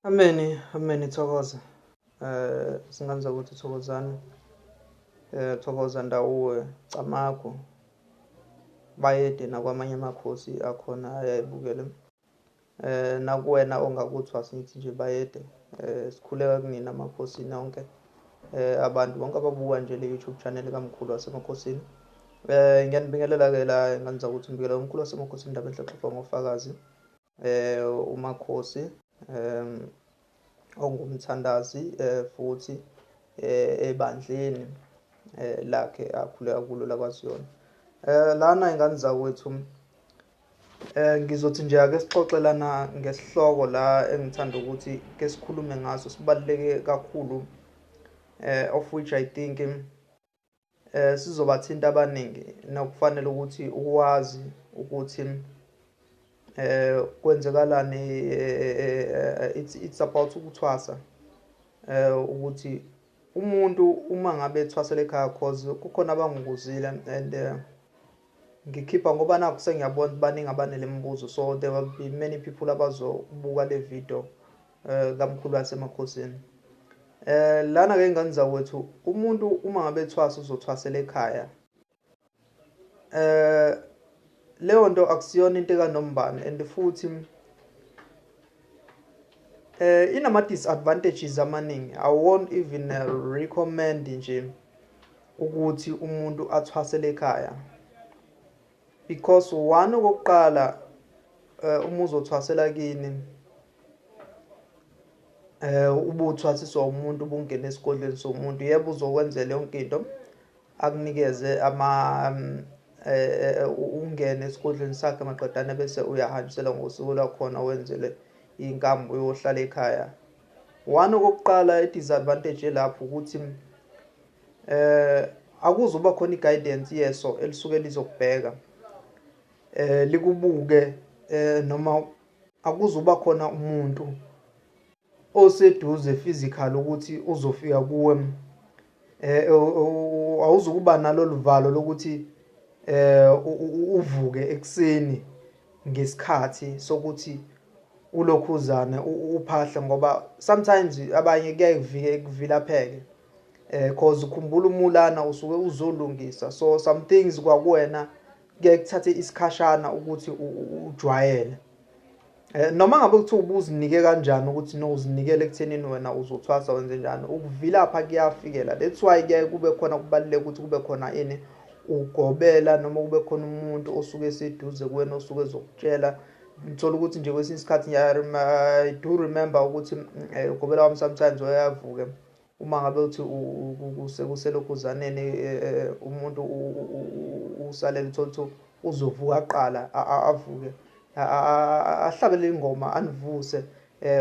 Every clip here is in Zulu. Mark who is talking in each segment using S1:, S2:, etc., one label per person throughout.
S1: Ameni, ameni thokoza. Singanza ukuthi thokozani. Thokoza ndawuwe Camagu. Bayede nakwamanye amakhosi akhona ayayibukele. Nakuwena ongakuthwasa ngithi nje bayede. Sikhuleka kunina amakhosi nonke. Abantu bonke ababuka nje le YouTube channel kaMkhulu wasemakhosini. Ngiyanibingelela ke la nganza ukuthi ngibingelela uMkhulu wasemakhosini indaba enhle exoxwa ngofakazi. Umakhosi ongumthandazi futhi ebandleni lakhe akhuleka kulo lakwaZiyona. Lana ingane zakwethu, ngizothi nje ake sixoxe lana ngesihloko la engithanda ukuthi ke sikhulume ngaso, sibaluleke kakhulu, of which I think sizobathinta abaningi, nokufanele ukuthi ukwazi ukuthi kwenzekalani. It's about ukuthwasa, ukuthi umuntu uma ngabe ethwasela ekhaya, cause kukhona abangibuzile and ngikhipha ngoba nakhu sengiyabona baningi abanele imibuzo, so there will be many people abazobuka le video kaMkhulu wasemakhosini. Lana ke ingane zakwethu, umuntu uma ngabe ethwasa uzothwasela ekhaya, leyo nto akusiyona into ekanombani, and futhi inama disadvantages amaningi. I won't even recommend nje ukuthi umuntu athwasele ekhaya, because one, okokuqala, uma uzothwasela kini, ubuthwasiswa umuntu, ubungena esigodlweni somuntu, yebo, uzokwenzela yonke into, akunikeze ama ungene esigodlweni sakhe, maqedane bese uyahanjiselwa ngosiko lwakhona, wenzele inkambo uyohlala ekhaya. One, okokuqala, i-disadvantage elapho ukuthi akuzuba khona i-guidance yeso elisuke lizokubheka, likubuke, noma akuzuba khona umuntu oseduze physical ukuthi uzofika kuwe. Awuzukuba nalolu valo lokuthi uvuke ekuseni ngesikhathi sokuthi ulokhuzane uphahle, ngoba sometimes abanye kuyaye kuvike kuvilapheke, cause ukhumbula umulana usuke uzolungisa, so some things kwakuwena kuyaye kuthathe isikhashana ukuthi ujwayele. Noma ngabe kuthiwa ubuzinike kanjani ukuthi no uzinikele ekuthenini wena uzothwasa, wenze njani, ukuvilapha kuyafikela. That's why kuyaye kube khona kubaluleka ukuthi kube khona ini ugobela, noma kube khona umuntu osuke eseduze kuwena osuke ezokutshela. Ngithola ukuthi nje kwesinye isikhathi I do remember ukuthi ugobela wami sometimes uyavuke uma ngabe uthi kuselokhuzaneni, umuntu usalele, uthola ukuthi uzovuka kuqala, avuke ahlabele ingoma, anivuse,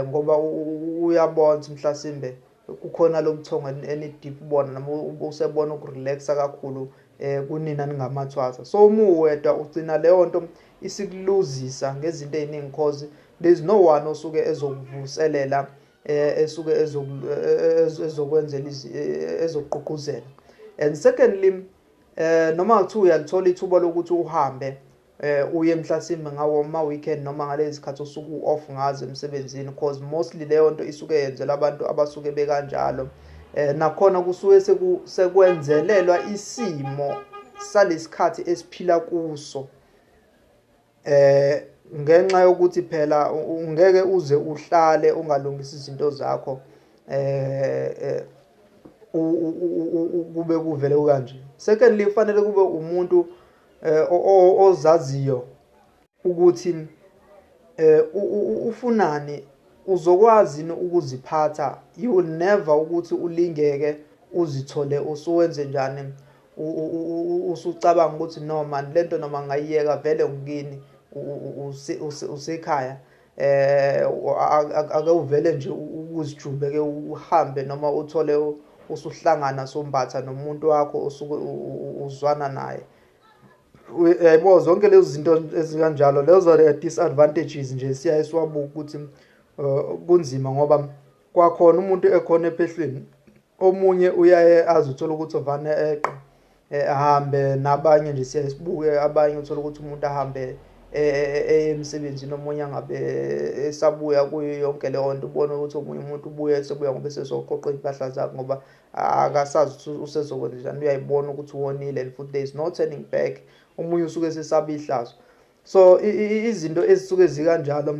S1: ngoba uyabona ukuthi mhlasimbe kukhona lo buthongo eni-deep bona, noma usebona ukurelaxa kakhulu kunina ningamathwasa. So uma uwedwa ugcina leyo nto isikuluzisa ngezinto ey'ningi, cause there's no one osuke ezokuvuselela, esuke ezokwenzela, ezokugqugquzela. And secondly, noma kuthiwa uyalithola ithuba lokuthi uhambe uye mhlasimbe ngawo ama weekend noma ngalezi zikhathi osuke u-off ngazo emsebenzini, cause mostly leyo nto isuke yenzela abantu abasuke bekanjalo, nakhona kusuke sekwenzelelwa isimo salesikhathi esiphila kuso, ngenxa yokuthi phela ungeke uze uhlale ungalungisi izinto zakho, kube kuvele kanje. Secondly, kufanele kube umuntu ozaziyo ukuthi ufunani, uzokwazi ukuziphatha. You will never ukuthi ulingeke uzithole usuwenze njani, usucabanga ukuthi no man, lento noma ngayiyeka vele ngikini usekhaya, ake uvele nje ukuzijube ke uhambe, noma uthole usuhlangana sombatha nomuntu wakho osuke uzwana naye. Yayibona zonke lezi zinto ezikanjalo, lezo are disadvantages nje siyaye siwabuka ukuthi kunzima, ngoba kwakhona umuntu ekhona ephehlweni, omunye uyaye azithola ukuthi vane eqe, ahambe nabanye nje. Siyaye sibuke abanye, uthola ukuthi umuntu ahambe Emsebenzini, omunye angabe esabuya kuyo yonke leyo nto. Ubone ukuthi omunye umuntu ubuye esebuya ngoba esezoqoqa iy'mpahla zakhe, ngoba akasazi ukuthi usezokwenzenjani, uyayibona ukuthi wonile and futhi there is no turning back. Omunye usuke esesaba ihlazo. So izinto ezisuke zikanjalo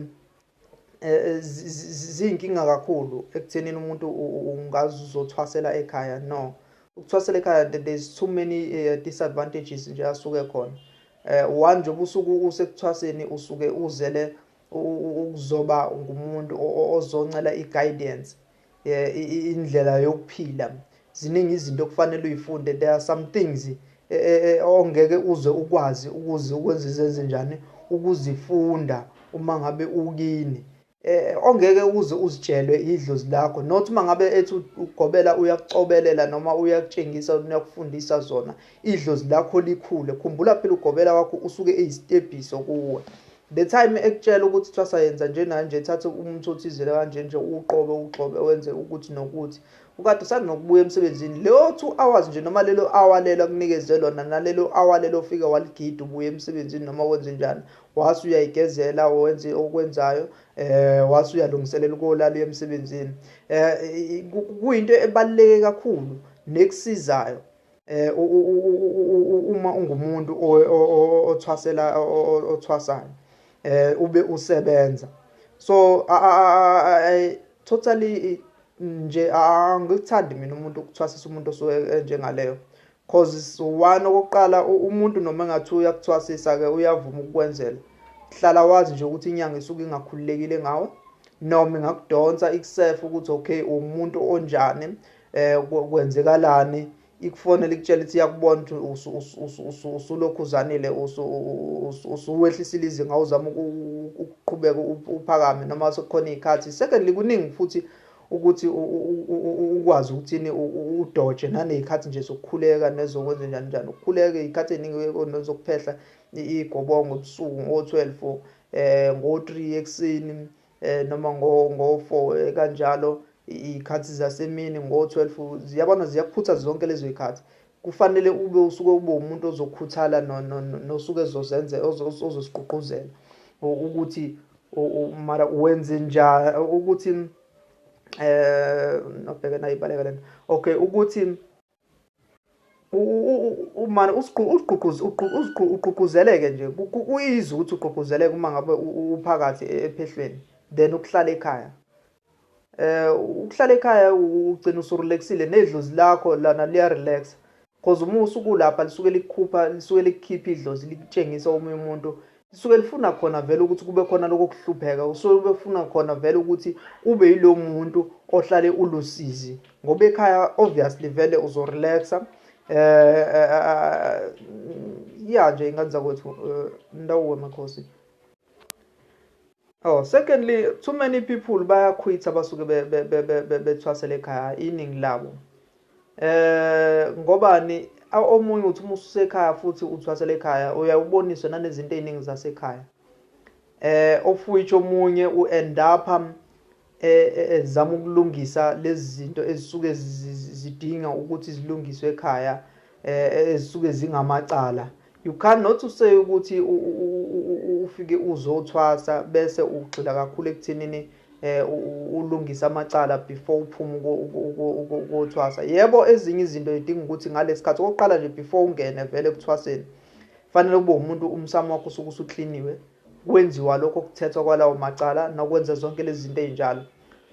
S1: ziyinkinga kakhulu ekuthenini umuntu ungaze uzothwasela ekhaya. No, ukuthwasela ekhaya, there's too many disadvantages nje asuke khona. One, njengoba usuke usekuthwaseni, usuke uzele ukuzoba ngumuntu ozoncela i-guidance, indlela yokuphila. Ziningi izinto okufanele uyifunde. There are some things ongeke uze ukwazi ukuze ukwenze izenze njani ukuzifunda uma ngabe ukini, ongeke uze uzitshelwe idlozi lakho. Not uma ngabe ethi ugobela uyakucobelela noma uyakutshengisa, uyakufundisa zona, idlozi lakho likhule. Khumbula phela, ugobela wakho usuke eyisitebhiso kuwe. The time ekutshela ukuthi thwasa, yenza nje nanje, thatha umuthi othizele kanje nje, uqobe, ugxobe, wenze ukuthi nokuthi, ukade usanokubuya emsebenzini, leyo 2 hours nje noma lelo hour lelo akunikeze lona, nalelo hour lelo ufike waligida, ubuye emsebenzini noma wenze njani, wase uyayigezela, wenze okwenzayo, wase uyalungiselela ukolala, uye emsebenzini. Kuyinto ebaluleke kakhulu nekusizayo uma ungumuntu othwasela, othwasayo, ube usebenza. So I totally nje angikuthandi mina umuntu ukuthwasisa umuntu osuke enjengaleyo, cause one, okokuqala, umuntu noma engathi uyakuthwasisa ke, uyavuma ukukwenzela, hlala wazi nje ukuthi inyanga isuke ingakhululekile ngawe, noma ingakudonsa ikusefe ukuthi okay, umuntu onjani, kwenzekalani, ikufonela ikutshela ithi iyakubona ukuthi usulokhu uzanile, usuwehlisile izinga, uzama ukuqhubeka uphakame, noma sekukhona iy'khathi. Secondly, kuningi futhi ukuthi ukwazi ukuthini udoje naney'khathi nje zokukhuleka nezokwenza njani njani, ukukhuleka iy'khathi ey'ningi nezokuphehla igobongo ebusuku ngo-12, ngo-3 ekuseni, noma ngo-4 kanjalo, iy'khathi zasemini ngo-12, ziyabona ziyakuphutha zonke lezo y'khathi. Kufanele ube usuke ube umuntu ozokhuthala nosuke ezozenze ozosigqugquzela ukuthi mara wenze njani ukuthi nobheke nayibaleka lena. Okay, ukuthi mane usigqugquze, ugqugquzeleke nje, kuyizi ukuthi ugqugquzeleke uma ngabe uphakathi ephehlweni then ukuhlala ekhaya. Ukuhlala ekhaya ugcina usurelaxile, nedlozi lakho lana liya relax, because uma usuke ulapha lisuke likukhupha, lisuke likukhipha idlozi, likutshengisa omunye umuntu, lisuke lifuna khona vele ukuthi kube khona lokho kuhlupheka, usuke befuna khona vele ukuthi ube yilo muntu ohlale ulusizi, ngoba ekhaya obviously vele uzorelaxa. Ya nje, ingane zakwethu, ndawo makhosi. Oh, secondly, too many people bayaquitha abasuke bethwasele ekhaya, iningi labo. Ngobani? Omunye uthi uma ususekhaya futhi uthwasele ekhaya, uyawuboniswa nanezinto eziningi zasekhaya. Of which omunye u-end up ezama ukulungisa lezi zinto ezisuke zidinga ukuthi zilungiswe ekhaya, ezisuke zingamacala. You cannot to say ukuthi ufike uzothwasa bese ugxila kakhulu ekuthenini ulungise amacala before uphume ukuthwasa. Yebo, ezinye izinto zidinga ukuthi ngalesikhathi okokuqala nje before ungene vele ekuthwaseni, fanele kube umuntu umsamo wakho usuke usukliniwe, kwenziwa lokho kuthethwa kwalawo macala nokwenza zonke lezi zinto ey'njalo.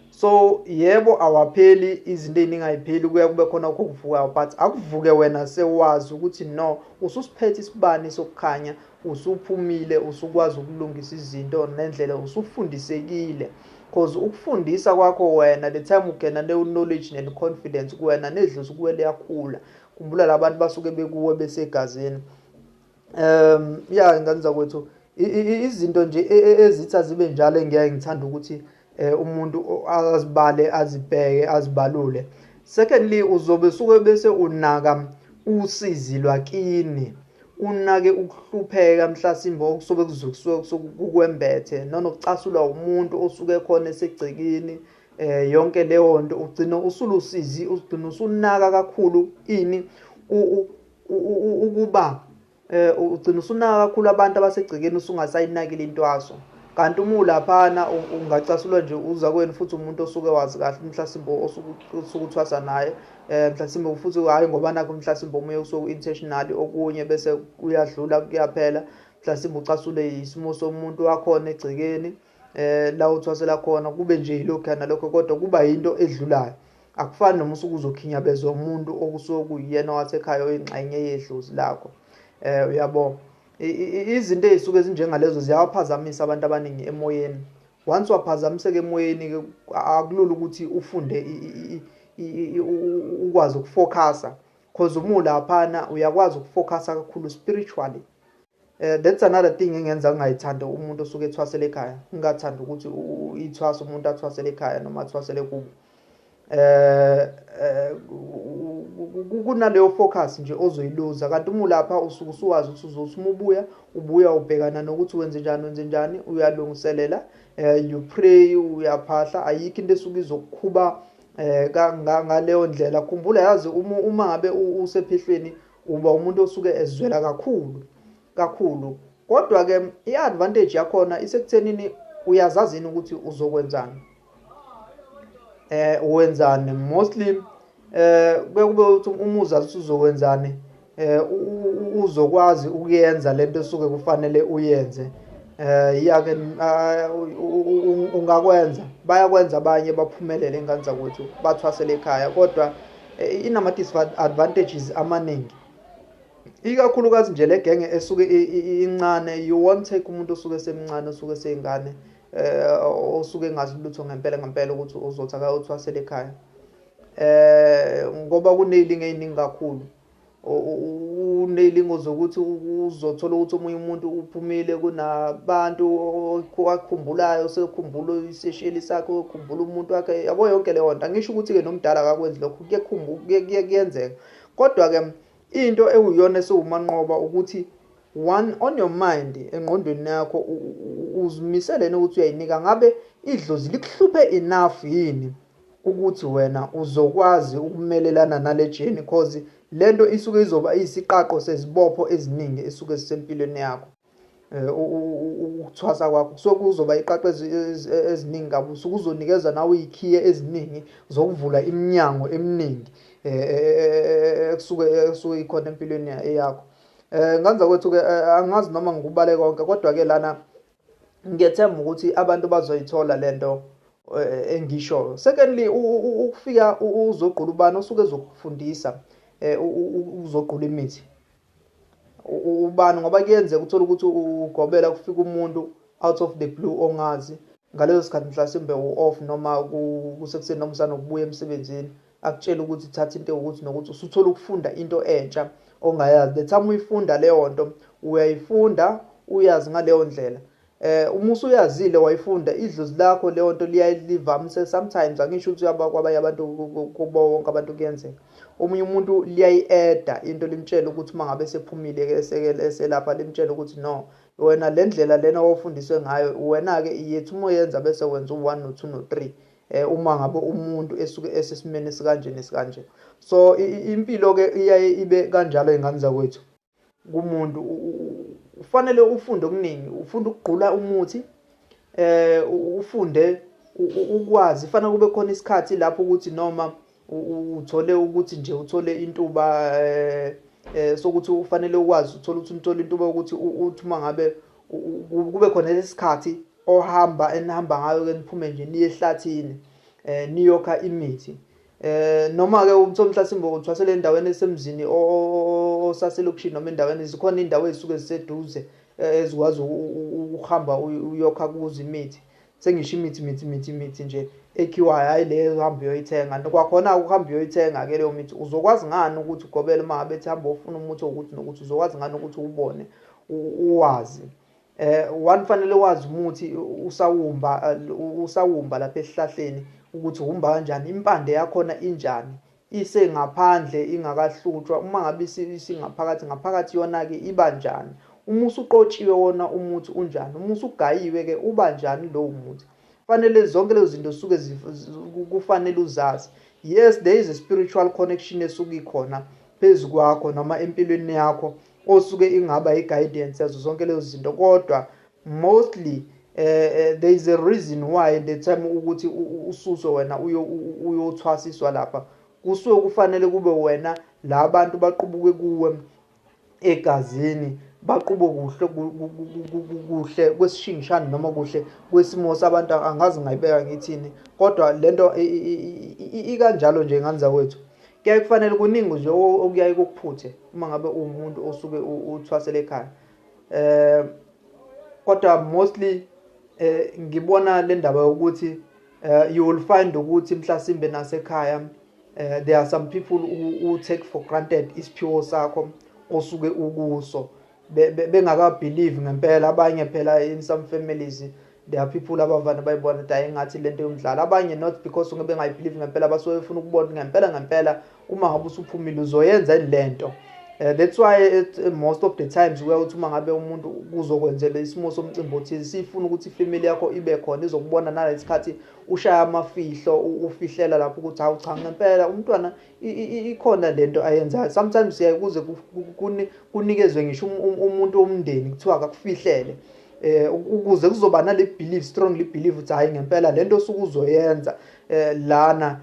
S1: So yebo, awapheli izinto ey'ningi, ayipheli, kuya kube khona okuvukayo, but akuvuke wena sewazi ukuthi no, ususiphethe isibani sokukhanya, usuphumile, usukwazi ukulungisa izinto nendlela, usufundisekile, cause ukufundisa kwakho wena, the time ugena leyo knowledge and confidence kuwena, nedlozi kuwe liyakhula. Khumbula labantu basuke bekuwe besegazini. Ya, ingane zakwethu, izinto nje ezithi azibe njalo engiyaye ngithanda ukuthi umuntu azibale, azibheke, azibalule. Secondly, uzobe suke bese unaka usizi lwakini, unake ukuhlupheka mhlasimbe okusuke kusuke kukwembethe, nanokucasulwa umuntu osuke khona esegcekeni, yonke leyo nto ugcina usulusizi, ugcina usunaka kakhulu ini ukuba Ugcina usunaka kakhulu abantu abasegcekeni, usungasayinakile intwaso. Kanti uma ulaphana ungacasulwa nje uza kwenu, futhi umuntu osuke wazi kahle mhlasimbe osuke uthwasa naye, mhlasimbe futhi hhayi ngoba nakho mhlasimbe omunye usuke intentionally, okunye bese kuyadlula kuyaphela. Mhlasimbe ucasule isimo somuntu wakhona egcekeni la uthwasela khona, kube nje yilokhu nalokho, kodwa kuba yinto edlulayo. Akufani noma usuke uzokhinyabezwa umuntu okusuke kuyiyena wasekhaya oyingxenye yedlozi lakho. Uyabo, izinto ey'suke zinjengalezo ziyawaphazamisa abantu abaningi emoyeni. Once waphazamiseka emoyeni-ke, akulula ukuthi ufunde, ukwazi ukufocusa, cause uma ulaphana uyakwazi ukufocusa kakhulu spiritually. That's another thing engenza ngingayithandi umuntu osuke ethwasele ekhaya, ngingathandi ukuthi ithwasa umuntu athwasele ekhaya noma athwasele kubo. Kunaleyo focus nje ozoyiluza, kanti uma ulapha usuke usuwazi ukuthi uzothi uma ubuya, ubuya ubhekana nokuthi wenze njani, wenze njani, uyalungiselela, you pray, uyaphahla, ayikho into esuke izokukhuba ngaleyo ndlela. Khumbula yazi, uma ngabe usephehlweni uba umuntu osuke ezwela kakhulu kakhulu, kodwa-ke i-advantage yakhona isekuthenini uyazazini ukuthi uzokwenzani, wenzani. Mostly kuye kube ukuthi uma uzazi ukuthi uzokwenzani, uzokwazi ukuyenza lento esuke kufanele uyenze. Yake ungakwenza, bayakwenza abanye baphumelele ingane zakwethu bathwasele ekhaya, kodwa inama disadvantages amaningi, ikakhulukazi nje le genge esuke incane. You won't take umuntu osuke esemncane, osuke eseyingane, osuke engazi lutho ngempela ngempela, ukuthi uzothi akayothwasela ekhaya, ngoba kuney'lingo ey'ningi kakhulu. Uney'lingo zokuthi uzothola ukuthi omunye umuntu uphumile, kunabantu akukhumbulayo, sekukhumbula isesheli sakhe, ukhumbula umuntu wakhe, yabo, yonke leyo nto. Angisho ukuthi-ke nomdala akakwenzi lokho, kuyenzeka, kodwa-ke into ewuyona esiwumanqoba ukuthi one on your mind, engqondweni yakho, uzimisele ukuthi uyayinika, ngabe idlozi likuhluphe enough yini ukuthi wena uzokwazi ukumelelana nale journey, cause lento isuke izoba iyisiqaqo sezibopho eziningi esuke zisempilweni yakho. Ukuthwasa kwakho kusuke kuzoba iqaqo eziningi kabi, usuke uzonikeza nawe iy'khiye eziningi zokuvula iminyango eminingi ekusuke ikhona empilweni yakho. Ngane zakwethu-ke, angazi noma ngikubale konke, kodwa-ke lana ngiyethemba ukuthi abantu bazoyithola lento engishoyo. Secondly, ukufika uzogqula ubani osuke ezokufundisa uzogqula imithi, ubani, ngoba kuyenzeka uthola ukuthi ugobela kufika umuntu out of the blue ongazi ngaleso sikhathi, mhlasimbe u-off noma kusekuseni noma usanokubuya emsebenzini, akutshela ukuthi thatha into ewukuthi nokuthi, usuthola ukufunda into entsha ongayazi. The time uyifunda leyo nto, uyayifunda uyazi ngaleyo ndlela. Uma usuyazile wayifunda, idlozi lakho leyo nto livamise sometimes, angisho ukuthi kwabanye abantu, kubo wonke abantu kuyenzeka, omunye umuntu liyayi-eda into, limtshele ukuthi uma ngabe sephumile-ke eselapha, limtshele ukuthi no, wena le ndlela lena owufundiswe ngayo wena-ke yethu, uma uyenza bese wenza u-one no-two no-three, uma ngabe umuntu esuke esesimeni esikanje nesikanje. So impilo-ke iyaye ibe kanjalo, ingane zakwethu. Kumuntu ufanele ufunde okuningi, ufunde ukugqula umuthi, ufunde ukwazi, fanele kube khona isikhathi lapho ukuthi noma uthole ukuthi nje uthole intuba sokuthi ufanele ukwazi uthole ukuthi uthole intuba ukuthi uthi uma ngabe kube khona lesikhathi ohamba enihamba ngayo ke, niphume nje niye ehlathini, niyokha imithi, noma ke uthole mhlasimbe uthwasele endaweni esemzini osaselokishini, noma endaweni zikhona indawo ezisuke ziseduze ezikwazi ukuhamba uyokha kuzo imithi. Sengisho imithi mithi mithi mithi nje ekhiwayo, hhayi le uhamba uyoyithenga. Kwakhona ukuhamba uyoyithenga-ke leyo mithi, uzokwazi ngani ukuthi ugobele uma ngabe ethi hamba ufuna umuthi owukuthi nokuthi, uzokwazi ngani ukuthi uwubone, uwazi? One, fanele wazi umuthi usawumba, usawumba lapha esihlahleni, ukuthi umba kanjani, impande yakhona injani, isengaphandle ingakahlutshwa, uma ngabe isingaphakathi ngaphakathi yona-ke iba njani, uma usuqotshiwe wona umuthi unjani, uma usugayiwe-ke uba njani lowo muthi. Fanele zonke lezo zinto suke kufanele uzazi. Yes, there is a spiritual connection esuke ikhona phezu kwakho noma empilweni yakho. osuke ingaba i-guidance yazo zonke lezo zinto. Kodwa mostly there is a reason why the time ukuthi ususwe wena uyothwasiswa lapha, kusuke kufanele kube wena la bantu baqubuke kuwe egazini, baqube kuhle kuhle kwesishingishane noma kuhle kwesimo sabantu. Angazi ngayibeka ngithini, kodwa lento ikanjalo nje ngane zakwethu. Kuyaye kufanele kuningi nje okuyaye kukuphuthe uma ngabe uwumuntu osuke uthwasele ekhaya. Kodwa mostly ngibona le ndaba yokuthi you will find ukuthi mhlasimbe nasekhaya there are some people who take for granted isiphiwo sakho osuke ukuso, bengaka-believe ngempela. Abanye phela in some families there are people abavane bayibona ukuthi hayi, engathi lento yomdlalo. Abanye not because unge bengayi-believe ngempela, basuke befuna ukubona ngempela ngempela uma ngabe usuphumile uzoyenza yini lento. That's why most of the times kuya ukuthi uma ngabe umuntu kuzokwenzela isimo somcimbi othize, sifuna ukuthi ifamily yakho ibe khona izokubona nalesikhathi ushaya amafihlo, ufihlela lapho ukuthi hawu cha, ngempela umntwana ikhona lento ayenzayo. Sometimes siyaye kuze kunikezwe ngisho umuntu womndeni, kuthiwa akakufihlele ukuze kuzoba nale belief, strongly believe ukuthi hayi, ngempela lento osuke uzoyenza lana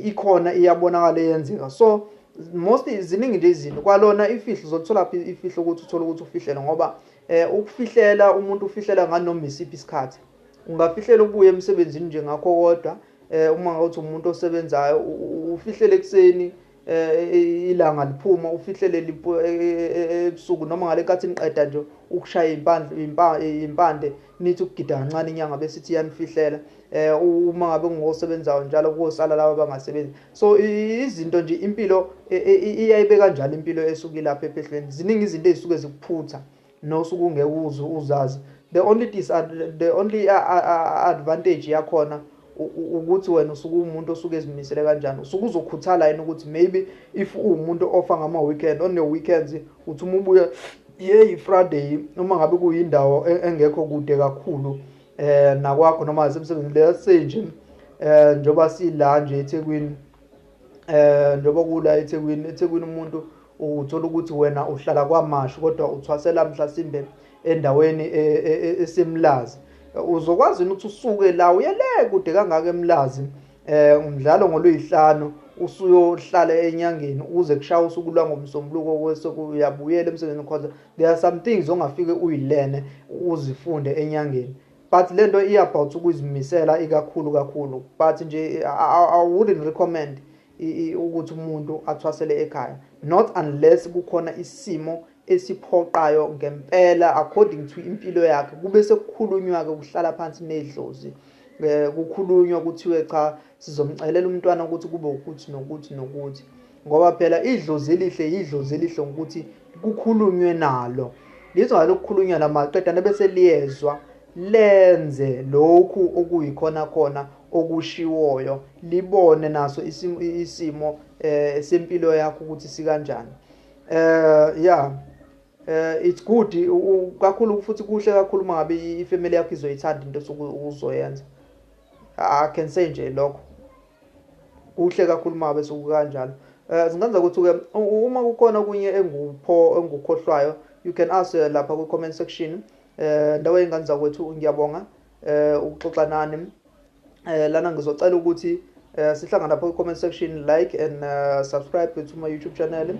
S1: ikhona, iyabonakala eyenzeka. So mostly ziningi nje izinto. Kwalona ifihlo uzothola phi ifihlo ukuthi uthole ukuthi ufihlele? Ngoba ukufihlela umuntu ufihlela nganoma isiphi isikhathi. Ungafihlela ubuye emsebenzini nje ngakho, kodwa uma ngathi umuntu osebenzayo ufihlele ekuseni ilanga liphuma, ufihlele ebusuku, noma ngale nkathi niqeda nje ukushaya impande impande, nithi ukugida kancane inyanga bese ithi iyanifihlela. Uma ngabe kungosebenzayo njalo, kosala laba abangasebenzi. So izinto nje, impilo iyayibe kanjalo, impilo esuke ilapha ephehlweni. Ziningi izinto ezisuke zikuphutha nosuke ungeke uze uzazi. The only advantage yakhona ukuthi wena usuke uwumuntu osuke ezimisele kanjani, usuke uzokhuthala yini, ukuthi maybe if uwumuntu ofa ngama-weekend, on your weekends uthi uma ubuya yeyi Friday, uma ngabe kuyindawo engekho kude kakhulu nakwakho noma semsebenzini, let's say nje njoba sila nje eThekwini, njoba kula eThekwini umuntu uthola ukuthi wena uhlala KwaMashu kodwa uthwasela mhlasimbe endaweni eseMlazi, uzokwazi ukuthi usuke la uyele kude kangaka eMlazi umdlalo ngoluyisihlanu, usuyohlala enyangeni uze kushaya usuku lwangomsombuluko, kwese uyabuyela emsebenzini? Because there are some things ongafike uyilene, uzifunde enyangeni, but lento i-about ukuzimisela ikakhulu kakhulu. But nje I wouldn't recommend ukuthi umuntu athwasele ekhaya, not unless kukhona isimo esiphoqayo ngempela according to impilo yakhe, kube sekukhulunywa-ke, kuhlala phansi nedlozi, kukhulunywa kuthiwe cha, sizomcelela umntwana ukuthi kube ukuthi nokuthi nokuthi, ngoba phela idlozi elihle idlozi elihle ngokuthi kukhulunywe nalo, lizwa lokukhulunywa namaqedane bese liyezwa, lenze lokhu okuyikhona khona okushiwoyo, libone naso isimo sempilo yakho ukuthi sikanjani. Yeah, it's good kakhulu futhi kuhle kakhulu uma ngabe ifamily yakho izoyithanda into osuke uzoyenza. I can say nje lokho kuhle kakhulu uma ngabe sekukanjalo. Zingenza ukuthi ke uma kukhona okunye engupho engukhohlwayo, you can ask lapha ku comment section. Ndawo yengane zakwethu, ngiyabonga ukuxoxa nani lana. Ngizocela ukuthi sihlangane lapha ku comment section, like and subscribe to my YouTube channel.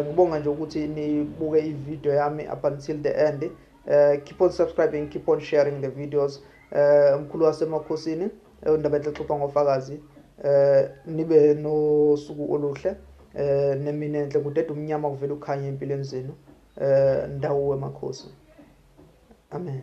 S1: Ngibonga nje ukuthi nibuke i-video yami up until the end. Keep on subscribing, keep on sharing the videos. Umkhulu wasemakhosini, undaba enhle xoxa ngofakazi. Nibe nosuku oluhle nemini enhle, kudeda umnyama kuvela ukhanya empilweni zenu. Ndawo wemakhosi, amen.